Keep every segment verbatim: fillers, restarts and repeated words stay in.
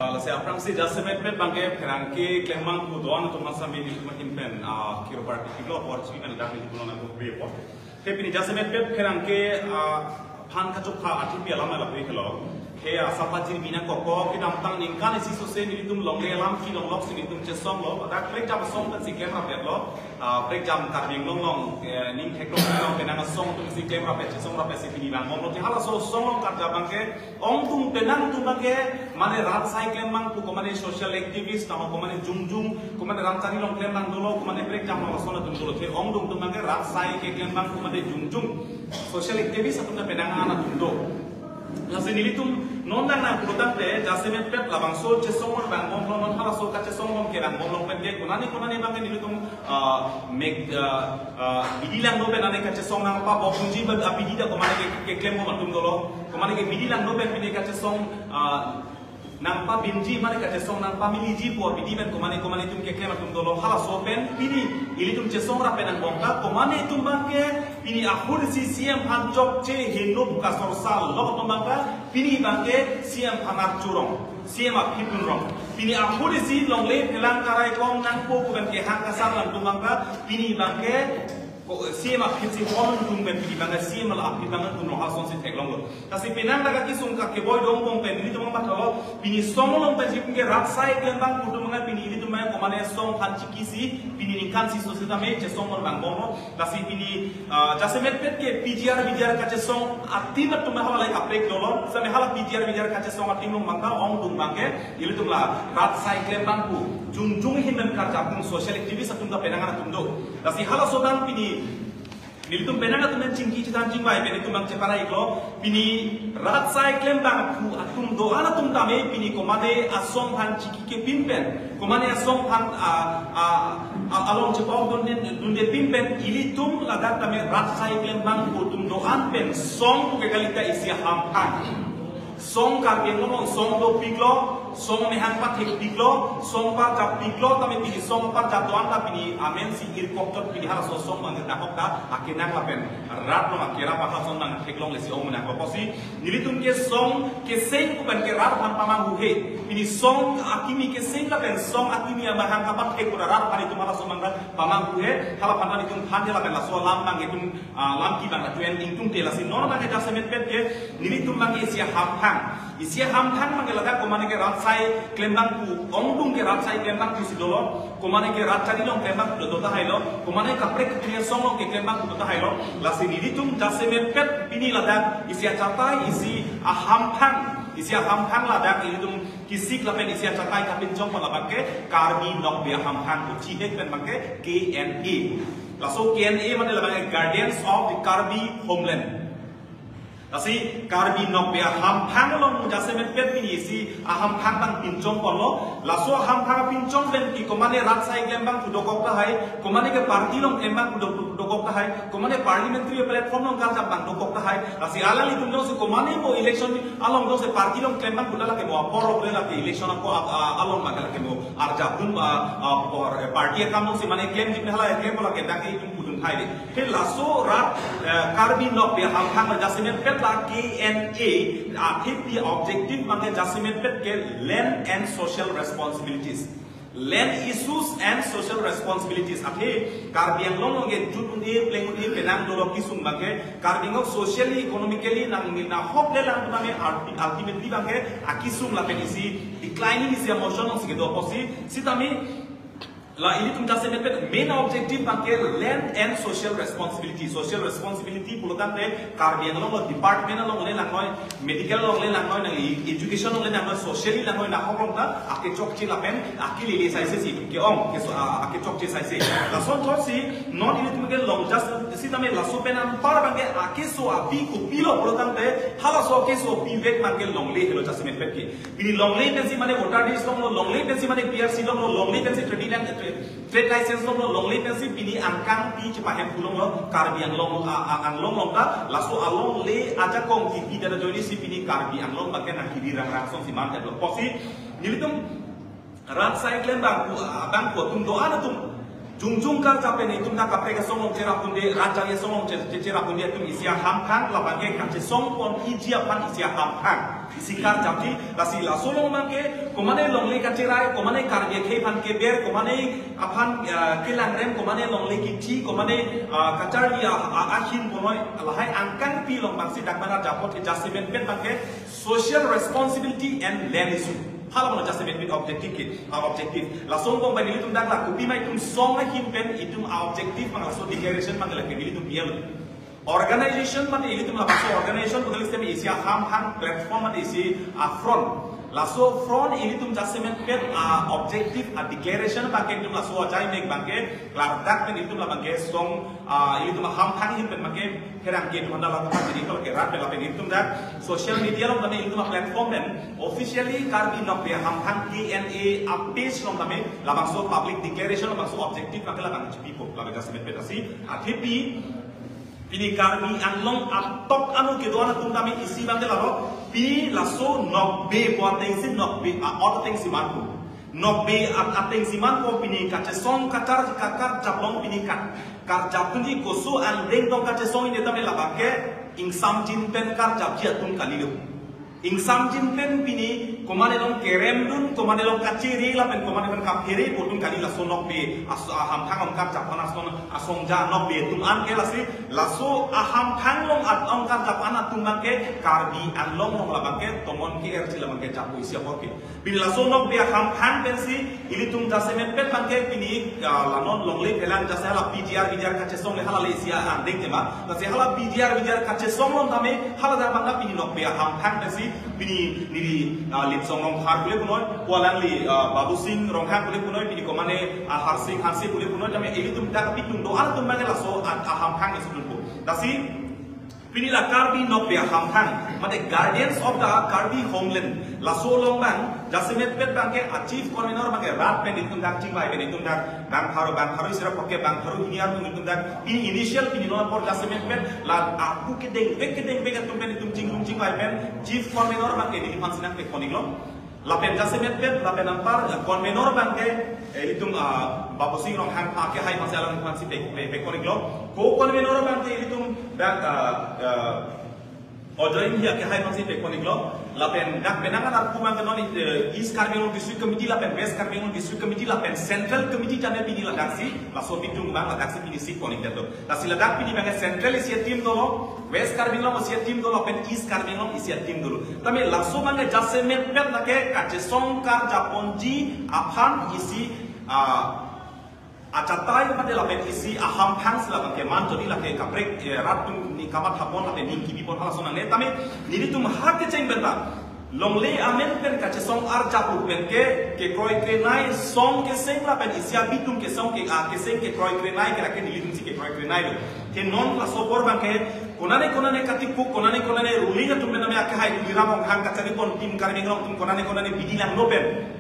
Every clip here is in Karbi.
Lasi aphrangsi jasemet pet abangke pherangke klembang pu do-an atum asami nelitum ahin pen, ah, kiro party kilo apor chini pen dak nelitum nang ko be apor. Te pini jasemet pet pherangke, ah, aphan kachokha athengpi alam lapu iklo. He, ah, sapajir mina koko kedamtang ningkan isi sose nelitum longle alam kelong lok si nelitum chesonglo. Dak prekjam asong pensi klem rapetlo. Ah, prekjam Karbi Anglong along, eh, ning theklong along penang asong atum si klem rapet chesong rapet si pini bang. Mong lo ti halaso asong along karja abangke ongdung penang atum abangke, mane rat asai klembang pu, ko mane social activist, tamo ko mane jongjung, ko mane rat chari along klembang dolo, ko mane prekjam along ason atum dolo. Te ongdung atum abangke rat asai keklembang ko mane jongjung social activist atum ta penang an atum do. Lasi nelitum non nang nang putangte jasemet pet labangso chesong bang bom non halaso kachesong bom ke bang bom long pen ke konani konani abangke nelitum, ah, mek, ah, ah, bidi langno pen ane kachesong nangpabok unji ba, ah, bidi ta ko mane ke, keklem bom atum dolo. Ko mane ke bidi langno pen pini kachesong, ah, nangpabinji mane kachesong nangpamiliji apor bidi pen ko mane ko mane atum keklem atum dolo. Halaso pen pini ilitum chesong rap pen angbong ta ko mane atum abangke pini ahut isi C M aphan chokche heno pu kasor sal lo atum abangke pini abangke C M aphan archurong, C M aphi dunrong. Pini ahut isi longle phelang karai kong nangpo pu pen kehang kasar lang atum abangke pini abangke ko, C M aphi si hon dung pen pini abangke C M la aphi abangke dunrong halason si theklonglo. Lasi penang dak kesung ka keboi dong bong pen nelitum mathalo, pini song along pen si pini ke rat asai klembang pu atum abangke pini ilitum abangke ko mane song aphan chikisi pini ningkan isi sose tame chesong bang bom lo. Lasi pini, ah, jasemet pet ke P G R V G R kachesong atim atum hala lai kaprek dolo. Same hala P G R V G R kachesong atim along abangke ongdung abangke ilitum la rat asai klembang pu jongjung ahin pen karja pu social activist atum ta penang an atum do. Lasi halaso abang pini nelitum penang atum pen chingki chethan chingvai pen itum abang cheparai iklo, pini rat asai klembang pu atum do-an atum tame pini ko mane asong aphan chiki kepin pen, ko mane asong aphan, ah, ah, ah, along chepok dunde, dunde pin pen ilitum ladak tame rat asai klembang pu atum do-an pen song pu ke kalita isi ahamphang. Song Karbi Anglong along song dopiklo, song mehang pathekpiklo, song parjappiklo, tame pini song parjap do-an ta pini amen si irkok chot pini halaso song abang nahok ta akenang lapen rat along akerap ahal song abang theklong lesi ong nahok pusi nelitum ke song keseng pu pen ke rat aphan pamanghu he. Pini song akimi keseng lapen song akimi amahang kapathek pu rat aphan itum halaso abang pamanghu he. Hala aphan ta itum than he lapen laso alam abang itum, ah, lam ki abang la tuen ingtung te lasi non abang ke jasemet pet ke nelitum abang ke isi ahamphang. Isi ahamphang abang ke ladak ko mane ke rat asai klembang pu, ongdung ke rat asai klembang pusi dolo, ko mane ke rat chari along klembang pu do tahailo, ko mane kaprek kekre song along keklembang pu do tahailo. Lasi nelitum jasemet pet pini ladak isi achatai, isi ahamphang, isi ahamphang ladak nelitum kisik lapen isi achatai kapinchong pen labangke Karbi Nokbe Ahamphang pu chihek pen abangke K N A. Laso K N A mane labangke Guardians of the Karbi Homeland. Lasi Karbi Nokbe Ahamphang along jasemet pet pini isi ahamphang abang pinchong ponlo. Laso ahamphang pinchong pen ke ko mane rat asai klembang pu dokok tahai, ko mane ke party along klembang pu do-, dokok tahai, ko mane parliamentary platform along karjap abang dokok tahai. Lasi alanglitum jongsi ko mane mo election along jongsi party along klembang pu ta lake mo apor okre lake election ako ap-, a-, along abang lake mo arjap dun, a, a, apor, eh, party akam jongsi mane klem di hala klem lake dak itum pudun thai di. He laso rat, eh, Karbi Nokbe Ahamphang jasemet pet la K N A, athe pi objective abangke jasemet pet ke land and social responsibilities. Land issues and social responsibilities. Athe Karbi Anglong along ke jut un-e pleng un-e penang dolo kesung abangke Karbi Anglong socially, economically nang nahok le lang tame ulti-, ultimately abangke akesung lapen isi declining isi amotion along si kedo pusi sitame la ilitum jasemet pet main objective abangke land and social responsibility. Social responsibility pulotangte Karbi Anglong along department along le langnoi, medical along le langnoi, nang e-, education along le langnoi, socially langnoi, nahok along ta akechokche lapen akelele saise si ke-ong ke so, a, akechokche saise. Lason thotsi non ilitum kelong just sitame laso pen anpar abangke akeso api kopilo pulotangte halaso akeso api vek abangke longle helo jasemet pet ke. Pini longle pensi mane voter list longlo, longle pensi mane P R C longlo, longle pensi trading land, tra-, trade license longlo, longle pensi pini angkang pi chepahem pu longlo, Karbi Anglong, a, a, Anglong along ta, laso alongle ajakong kipi dada joinesi pini Karbi Anglong abangke nang kiri rangrang asong si man teplo. Pusi nelitum rat asai klembang pu, a, abang pu atum do-an atum Jongjong karjap pen itum ta kaprek asong along cherap hunde, rajang asong along che-, che-, cherap hunde atum isi ahamphang, labang ke kachesong ponji aphan isi ahamphang. Isi karjapji, lasi laso along abang ke, komane longle kacherai, komane Karbi akhei aphan keber, komane aphan, ah, kelangrem, komane longle kichi, komane, ah, kacharli a, a, ahin ponoi, lahai angkangpi along abangsi dak mana japot ke jasemet pen abang ke social responsibility and land issue. Hala mano jasemet pen objective ke, ah, objective. Laso angbong pen ilitum dak la kopima itum song ahin pen itum a-objective abang laso declaration abang lake ilitum bial. Organization mate ilitum labangso organization pu kali sitame isi ahamphang platform mate isi a-front. Laso front ilitum jasemet pen a-objective a-declaration abang ke itum laso ajai mek abang ke klardak pen ilitum labang ke song, ah, ilitum ahamphang ahin pen abang ke herang ke itum handa lakukan jadi kalau ke rat pen lapen ilitum dak social media along tame ilitum a-platform pen officially Karbi Nokbe Ahamphang K N A a-page along tame labangso public declaration labangso objective abang ke labang chipipo labang jasemet pen asi athepi pini Karbi Anglong atok ano kedo-an atum tame isi abang ke lalo, pini laso nokbe pu atengsi nokbe a-ot atengsi manpo. Nokbe at-, atengsi manpo pini kachesong kachar kakar japlong pini ka-, karjap tunji koso angdeng tong kachesong ini tame labang ke ingsamjin pen karjapji atum kalilo. Ingsamjin pen pini, komane along kerem dun, komane along kachere lapen komane along kaphere pu atum kali laso nokbe, aso ahamphang along karjap an asong, asong ja nokbe atum an ke lasi, laso ahamphang along at along karjap an atum abang ke, Karbi Anglong along labang ke, tomon ke erchi labang ke japo isi apor ke. Pini laso nokbe ahamphang pensi, ilitum jasemet pen abang ke pini, ah, la non longle phelang jase hala P G R, V G R kachesong le hala le isi angdeng tema. Lasi hala P G R, V G R kachesong along tame, hala dak abang pini nokbe ahamphang pensi, pini neli, ah, Litsong Rongphar pule punoi, pu alangli, ah, Babusing Ronghang pule punoi, pini komane, ah, Harsing Hanse pule punoi, tame ilitum dak apitung do-an atum abang ke laso a-, ahamphang isi dunpo. Lasi, pini la Karbi Nokbe Ahamphang, mate Guardians of the Karbi Homeland. Laso along abang, jasemet pen abang ke a-chief convener abang ke rat pen itum dak chingvai pen itum dak, bang pharo, bang pharo isi ra poke, bang pharo hini arni itum dak, pini initial pini non apor jasemet pen, la aku kedeng, bek kedeng, bek atum pen itum chinglung chingvai pen, chief convener abang ke neliphan si nangpekon-iklo. Lapen jasemet pen, lapen anpar, eh, convener abang ke, eh, ilitum, ah, Babusing Ronghang akehai aphansi alangphan si pe, pe, pekon-iklo. Co-convener abang ke ilitum dak, ah, ah, Ajoy Enghi akehai aphansi pekon-iklo. Lapen dak penang an arpu abang ke non, eh, East Karbi Anglong District Committee lapen West Karbi Anglong District Committee lapen Central Committee tame pini ladaksi, laso apitung abang ladaksi pini si pon-ik det do. Lasi ladak pini abang ke Central isi a-team dolo, West Karbi Anglong isi a-team dolo, lapen East Karbi Anglong isi a-team dolo. Tame laso abang ke jasemet pen lake kachesong karjap ponji aphan isi, ah, achatai mate lapen isi ahamphang si labang ke man jodi lake kaprek, eh, rat atum ni kamatha pon lapen ning kibi pon halaso nangne. Tame nelitum ha kecheng pen ta longle amen pen kachesong arjap pen ke kekroi krenai song keseng lapen isi abitung kesong ke, ah, keseng kekroi krenai ke lake nelitum si kekroi krenai lo. Te non laso apor abang ke konane konane katipuk, konane konane ruling atum pen tame akehai Tuliram Ronghang kachari pon team Karbi Anglong atum konane konane bidi langno pen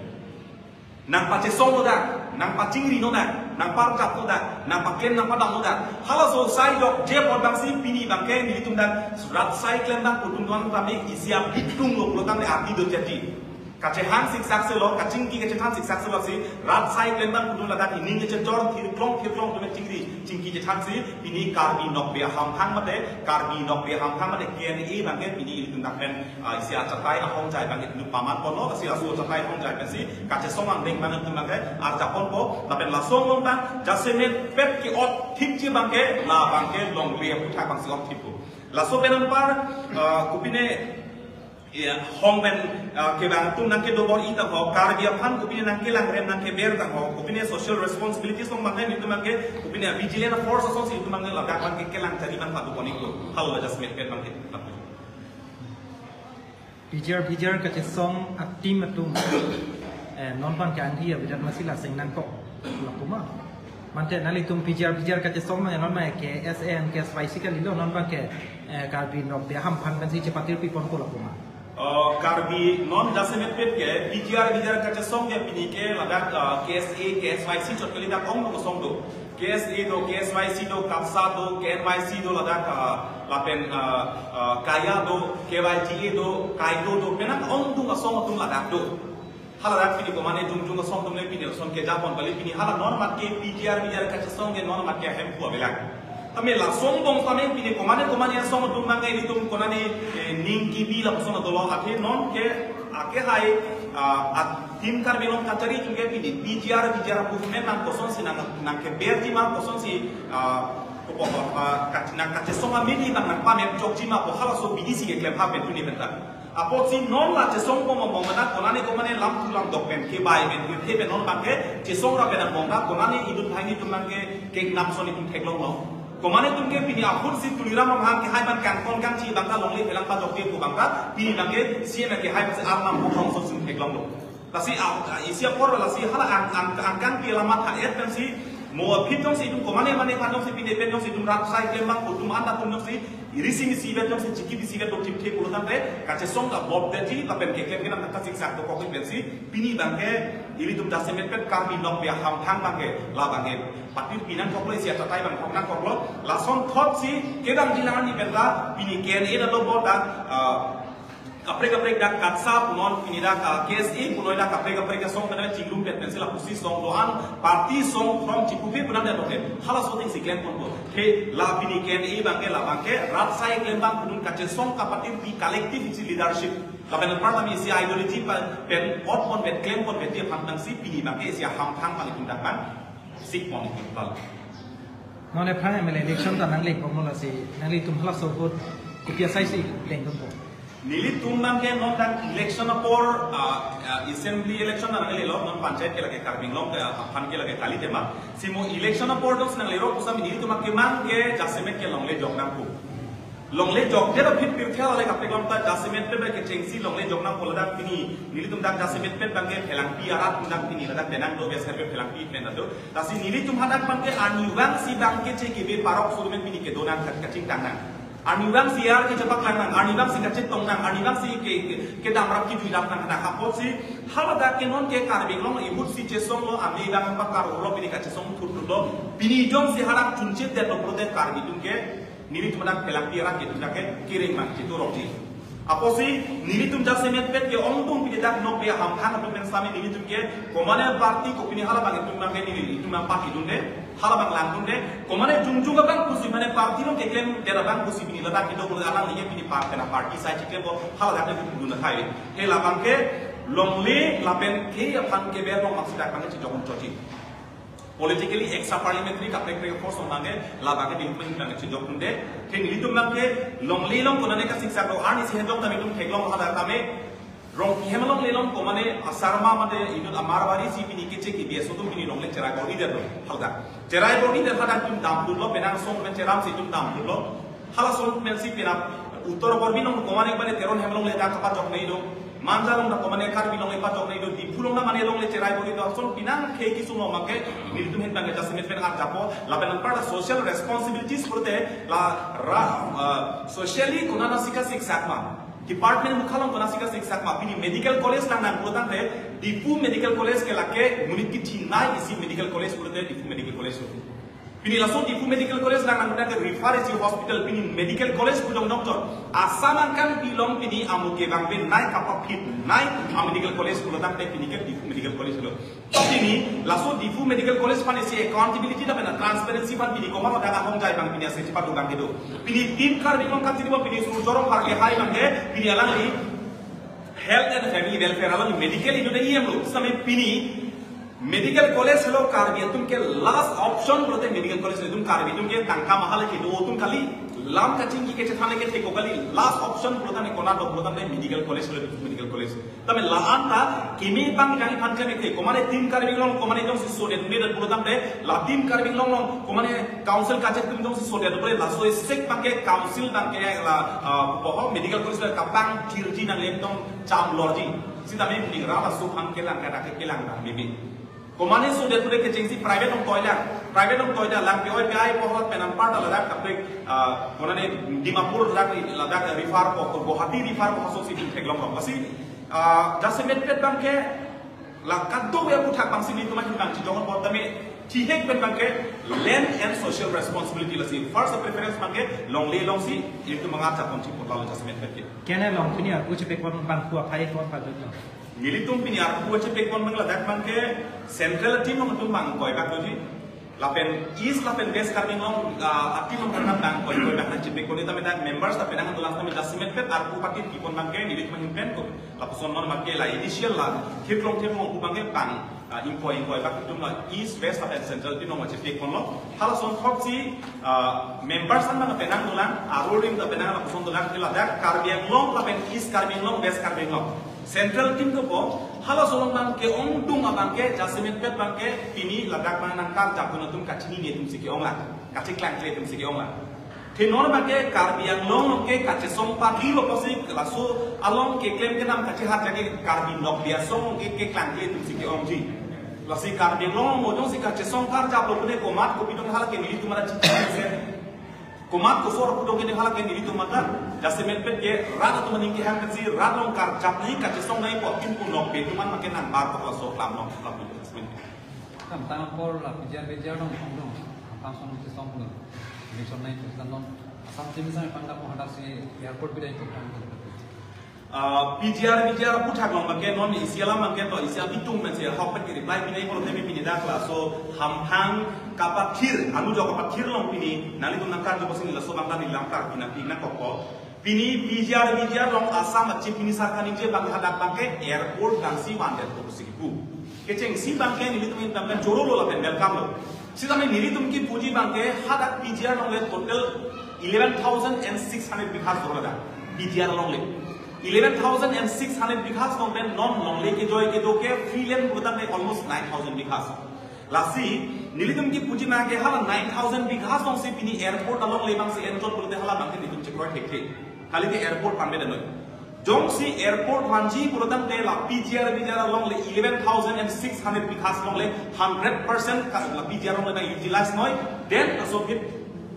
nangpachesong lo dak, nangpachingri lo dak, nangparjap lo dak, nangpaklem nangpadam lo dak. Halaso sai dokje apot abang si pini abang ke nelitum dak rat sai klem abang pu atum do-an tame isi abitung lo pulo tangte arti do jadi. Kachehang siksak si lo, kachingki kachethan siksak si lo si, rat sai klem abang pu atum ladak ining kachechor thirklong thirklong atum chingri, chingki chethan si, pini Karbi Nokbe Ahamphang mate, Karbi Nokbe Ahamphang mate K N A abang ke pini ilitum dak pen, ah, isi achatai ahongjai abang ke itum paman ponlo, lasi laso achatai ahongjai pensi, kachesong angdeng abang itum abang ke arjap ponpo, lapen laso angbong abang, jasemet pen ke-ot thipji abang ke, labang ke longle aputhak abang si ot thippo. Laso pen anpar, ah, kopine, ya, hong pen, ah, kevang atum nangkedo bor-i tangho, Karbi aphan kopine nangkelangrem nangkeber tangho, kopine social responsibility asong abang ke nelitum abang ke, kopine vigilant force asong si itum abang ke ladak abang ke kelang chari abang padu pon-iklo. Halo la jasemet pen abang ke. P G R, V G R kachesong a-team atum, eh, non abang ke anghi avedet masi la seng nangkok lapu ma. Mate nanglitum P G R, V G R kachesong ma, non ma K S A and K S Y C kalilo, non abang ke, eh, Karbi Nokbe Ahamphang pensi chepatir pi ponpo lapu ma. Oh, Karbi non jasemet pen ke, P G R, V G R kachesong ke pini ke ladak, ah, K S A, K S Y C chot kali dak ongdung asong do. K S A do, K S Y C do, KAPSA do, K N Y C do ladak, ah, lapen, ah, ah, KAYA do, K Y G A do, KAIDO do, penang ongdung asong atum ladak do. Hala dak pini komane jongjong asong atum le pini lason kejapon kali, pini hala non mat ke P G R, P G R kachesong ke non mat ke ahem pu avelang. Tame lason bom tame pini komane komane asong atum nangke ilitum konane, eh, ning kibi lapuson adolo athe non ke ake hai, ah, at Team Karbi Anglong kachari atum ke pini P G R, P G R movement nang kosonsi nang, nangkeberji ma, kosonsi, ah, kopo, ah, kach-, nang kachesong amidi bang nangpamep chokji ma pu halaso bidi si keklem ha pen tuni penta. Apotsi non la chesong pom pom mana konane komane lam thu lam dok pen kebai pen kethe pen non bangke chesong ra pen angbong ta konane idun thai ni tum bangke kenam son itum theklonglo. Komane tum ke pini ahut si Tuliram Ronghang ke hai ban kangkon kangchi bangta longle phelang pajokte pu bangta pini bangke C M ke hai ban si arnam hong hong so sum theklonglo. Lasi a, a, isi apor lasi hala ang, ang, angkang pi alamat ha et pensi mo aphi jongsi itum komane mane phan jongsi pine pen jongsi itum rat sai klem bang kutum anda tum jongsi iri simi si bet jongsi chiki bisi bet dok chipthe pulo tangte kachesong ka bob detji lapen keklem kenam ta siksak dokok pensi pini bangke ilitum jasemet pen Karbi Anglong pi ahamphang bangke la bangke patir pinangkoklo isi atatai bang hoknangkoklo lason thotsi kedamji lang ani penta pini K N A ta dobol ta, ah, kaprek kaprek dak KATSA punon pini dak, ah, K S A punon dak kaprek kaprek asong pen chinglum pen pensi lapusi song doan party song from chipupi punan dak doke halaso athengsi klemponpo. He la pini K N A bangke la bangke rat sai klem bang punun kachesong kapatir pi collective isi leadership. Lapen anparta isi ideology pa pen otpon vet klempon vet dia phan tangsi pini bangke isi ahamphang palitum dak man sikpon itum pal. Non aphrang M L A election ta nanglebomlo lasi nanglitum halaso ahut kopi asaisi lengdunpo? Nelitum bangke non dak election apor, ah, ah, assembly election ta nanglelo, non panchayat ke lake Karbi Anglong ke, ah, aphan ke lake kali tema. Si mo election apor dong si nanglero pusitame nelitum akemang ke jasemet ke longle jok nangpo. Longle jokdet aphi pirthe lale kaprek alam ta jasemet pen bangke chengsi longle jok nangpo ladak pini nelitum dak jasemet pen bangke phelangpi arat dak pini ladak penang do bias herbe phelangpi pen ado. Lasi nelitum hadak bangke arnivang si bangke che kebe parok surumen pini kedo nang kat kachingtang nang. Arnivang si ar kechepaklang nang, arnivang si kachetong nang, arnivang si ke, ke, kedam rap kejui rap nang, nang apotsi haladak ke non ke Karbi Anglong ahut si chesonglo, ami bang pakar ulo pini kachesong thurthurlo, pini jongsi hadak chunchedetlo pulote Karbi atum ke nelitum dak phelangpi arat ke itum dak ke kereng mang chitu rokji. Apotsi nelitum jasemet pen ke ongdung pini dak nokbe ahamphang atum pen sami nelitum ke komane party ko pini halabang itum bangke nelitum bang party dunde, halabang langdunde, komane jongjong abang pusi mane party along keklem dera bang pusi pini ladak kedo bulu alang lagi pini party na party sai chiklempo haladak ke bulu na khai. He labang ke longle lapen ke aphan keber long maksud dak bangke chijong chochi. Politically extra parliamentary kaprek kaprek force ong bangke labang ke dingpeng bangke chijok tunde. Ke nelitum bangke longle long konane kasiksak lo arni si hedong tame itum theklong hada tame rong ihem longle long komane asarma mate inut amarwari si pini keche ke bias atum pini longle cherai bor-idetlo halda. Cherai bor-idet hada itum damdunlo penang song pen cheram si itum damdunlo. Halason pensi pina Uttar Karbi Anglong komane bane Teron hem longle dak kapachok nei do. Manja along dak komane Karbi longle pachok nei do. Diphu along dak mane longle cherai bor-i do. Son pinang khei kisung along make nelitum het bangke jasemet pen arjapo. Lapen anparta social responsibilities pulote la ra, ah, socially konane si kasiksak ma. Department mukha along konane si kasiksak ma. Pini medical college lang nang pulo tangte Diphu Medical College ke lake monit kechinai isi medical college pulote Diphu Medical College lo. Pini laso Diphu Medical College lang nang ke refer isi hospital pini medical college pudong doctor. Assam angkan pilong pini amu ke bang pen nai kapapit nai a medical college pulo tangte pini ke Diphu Medical College lo. Pini laso Diphu Medical College aphan isi accountability lapen transparency aphan pini komat dak ahong jai bang pini ase chepadu bang kedo. Pini Team Karbi Anglong kachiri bo pini Surjya Ronghang ke hai bangke pini alangli Health and Family Welfare along medical itu de E M lo. Same pini medical college lo Karbi atum ke last option pulote medical college lo itum Karbi atum ke tangka mahal ke do atum kali lam kachingki kechethang ke theko kali last option pulo tangte kona do pulo tangte medical college lo medical college. Tame la-an ta kimi pang kali phan kami ke komane Team Karbi Anglong komane jongsi sodet medet pulo tangte la Team Karbi Anglong long komane council kachet tum jongsi sodet pulo laso esek bangke council bangke la, ah, boho medical college la kapang thirji nang lemtong cham lorji. Sitame pini ra laso hang kelang kada ke kelang dang bibi. Komane sodet pulote kechengsi private along toilang, private along toilang lang ke oi pi ai pohot pen anparta ladak kaprek, ah, konane Dimapur ladak ladak refer ko Guwahati refer ko haso si theklong long. Lasi, ah, jasemet pen bangke la kado ya puthak bangsi nelitum ahin bang chijong bor tame chihek pen bangke land and social responsibility lasi first preference bangke longle longsi itum mangat chapon chipot lalu jasemet pen ke. Kene long pini aku chepek pon bangku aphai pon padut long. Nelitum pini arpu chepekpon abang ladak abangke central team along atum bang ingkoi bak doji. Lapen East lapen West Karbi Anglong, ah, a-team along bang ingkoi ingkoi bak nangchepekpon, tame dak members lapen nang dolang tame jasemet pet arpu patit kipon abangke nelitum ahin pen ko. Lapuson non abangke la initial la thirlong thirlong pu abangke bang, ah, ingkoi ingkoi bak atum la East, West lapen central team along chepekponlo. Halason thotsi, ah, members an bang penang dolang, aruling ta penang lapuson dolang, ladak Karbi Anglong lapen East Karbi Anglong, West Karbi Anglong. Central team dopo, halaso along abangke ongdung abangke, jasemet pet abangke, pini ladak abang nangkarjapdun atum kachinine atumsi ke-ong lang, kacheklangkle atumsi ke-ong lang. Te non abangke Karbi Anglong along ke kachesong party lo pusi laso along keklem kedam kachehat jagi Karbi Nokbe Asong along ke keklangkle atumsi ke-ongji. Lasi Karbi Anglong along mo jongsi kachesong karjaplo pune komat kopi dong hala ke nelitum mara chichi sen. Komat kosor pu dong ke hala ke nelitum mata. Jasemet pet ke rat atum aning kehang pensi rat along karjap nangji, kachesong nangji pu atum pu Nokbe atum an abangke nangbar tok laso klam along, klam along jasemet. Kam tang apor la P G R V G R along kong dong. Kam tang son kachesong dong. Election nangji pu san dong. Assam team sang pang dapo hadak si airport bidai tok tang dong. Ah, P G R, P G R aphuthak along abangke non isi alam abangke to isi abitung abangke hokpet ke reply pinai pulote pini dak laso hamphang kapathir, anu jok kapathir along pini nanglitum nangkarju pusi laso abang neli lamkar pina pina kokpo. Pini P G R, P G R along Assam a-Chief Minister kaningje abang hadak abangke airport abangsi vandet pusi kipu. Kechengsi abangke nelitum ahin pen chorolo lapen welcome lo. Sitame nelitum kipuji abangke hadak P G R along le total eleven thousand and six hundred bighas do ladak. P G R along le eleven thousand and six hundred bighas along pen non longle kejoi kedo ke free land putang ke almost nine thousand bighas. Lasi nelitum kipuji abangke hala nine thousand bighas alongsi pini airport along le abangsi enchot pulote hala abangke nelitum chekroi thekthe. Kali ke airport pame dei noi. Jongsi airport vanji pulotangte la P G R V G R along le eleven thousand and six hundred bighas along le hundred percent ka la P G R along le nang utilize noi, then laso aphi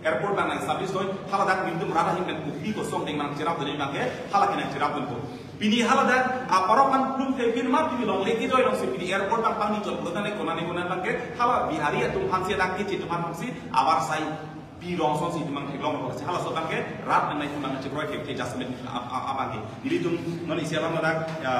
airport abang nang establish noi, hala dak nelitum rat ahin pen kopi kosong deng nangcherapdun abangke, hala ke nangcherapdunpo. Pini hala dak aparok an plum thepin ma pini longle kejoi alongsi pini airport abang pangni chot pulotangte konane konane abangke, hala Bihari atum aphansi dak keche atum aphansi avarsai pi rong asonsi itum abang theklong lo, halaso abangke rat nang itum abang chekroi ke adjustment ab-, ab-, abangke. Nelitum non isi alam ladak, ya,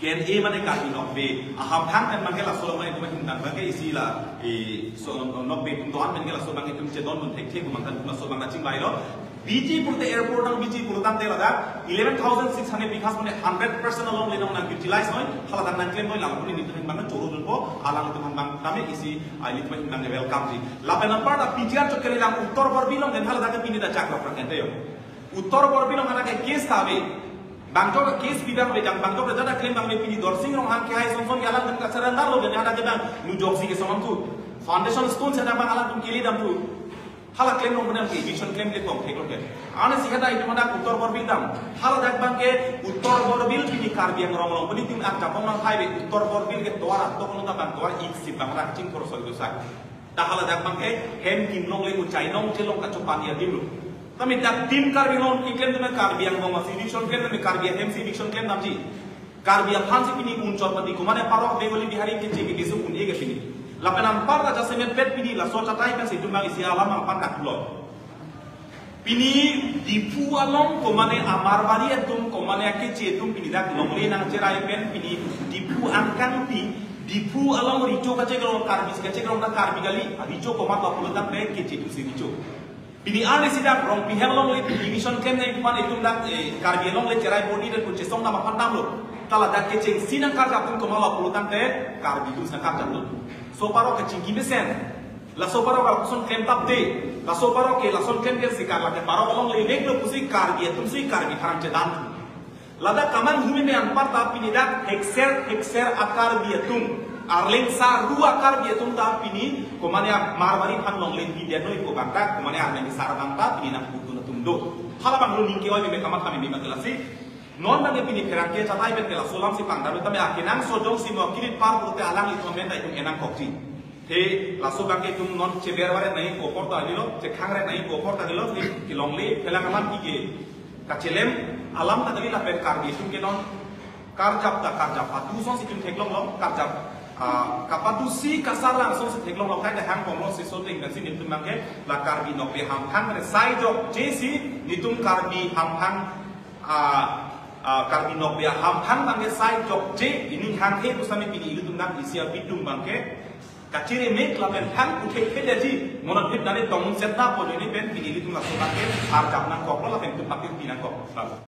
K N A mane Karbi Nokbe ahamphang pen abangke laso along itum abang abangke isi la, eh, so, Nokbe atum do-an pen ke laso abang itum chedondun thekthe pu abang itum laso abang kachingvailo. Biji pulote airport nang biji pulotangte ladak eleven thousand six hundred bighas mane hundred percent along le nang utilize noi, hala dak nangklem noi, lapu nelitum abang chorodunpo, alanglitum abang tame isi a ilitum abang welcome ji. Lapen anparta P G R chot kali lang Uttar Borbil along, then hala dak pini dak chak lok rak ente yo. Uttar Borbil along hala ke case ta ave. Bangtok ke case bidang ave, jang bangtok ke jada claim abang ave pini Dorsing Ronghang ke hai son son ke alanglitum ka surrender lo, then hala ke abang nu jongsi ke somam tu. Foundation stone sa abang alanglitum kili dam tu. Hala claim along pune ke eviction claim le kong thek lo ke. Ansi hada itum dak Uttar Borbil dam. Hala dak abangke Uttar Borbil pini Karbi Anglong along pini tin ak japong nang highway Uttar Borbil ke tovar atok nang abang tovar ik si abang rak ching kor sol dosa. Ta hala dak abangke hem kim longle, uchai nong chelong kachopan adim lo. Tame dak team Karbi Anglong keklem tame Karbi Anglong masi eviction claim tame Karbi ahem si eviction claim damji. Karbi aphansi pini unchot pati komane parok Bengali Bihari keche ke keso un-e ke pini. Lapen anparta jasemet pet pini laso chatai pensi itum abang isi alam anparta kulo. Pini Diphu along komane a-Marwari atum komane akeche atum pini dak longle nangcherai pen pini Diphu angkang pi Diphu along recho kachekrong Karbi kachekrong dak Karbi kali, recho komat lo pulotangte keche atumsi recho. Pini arnisi dak Rongpi hem along le eviction claim nangji pu aphan itum dak, eh, Karbi along le cherai boni dan kunche song nama pandam lo. Tala dak kechengsi nangkarjapdun komat lo pulotangte Karbi atum nangkarjapdun. So parok kachingki mesen. Laso parok lapuson claim tapte. Laso parok ke lason claim ke sikar lake parok along le lek lo pusi Karbi atumsi Karbi pharang chedan. Ladak kamang humi me anparta pini dak hekser hekser a-Karbi atum, Arleng sa ru a-Karbi atum ta pini komane a-Marwari aphan longle pidetnoi pu abang dak komane Arleng sa abang ta pini nangpudun atum do. Hala abang lo ningke oi me kamat kami me kelasi. Non abangke pini pherangke chatai pen ke laso alamsi pangdam tame akenangsot jongsi mo kirit par pulote alanglitum amen ta itum enangkokji. Te laso abangke itum non cheber varet nangji pu apor ta kalilo, chekhang ret nangji pu apor ta kalilo, te kelongle phelang alam ke kachelem alam ta kali lapen Karbi atum ke non karjap ta karjap padu asonsi itum theklong lo, karjap, ah, kapadu si kasarlang asonsi theklong lo, kaita hang pom lo si so ding dan si nelitum abangke la Karbi Nokbe hamphang re sai jok jesi nelitum Karbi hamphang, ah, Ah, Karbi Nokbe Aham aphan abangke sai jokje, ining hanghe pusitame pini ilitum nang isi abitum abangke kachiri mek lapen hang kuthe khe daji, monot hip nani tong set na pon ini pen pini ilitum laso abangke arjap nangkoklo lapen itum patir pi nangkok.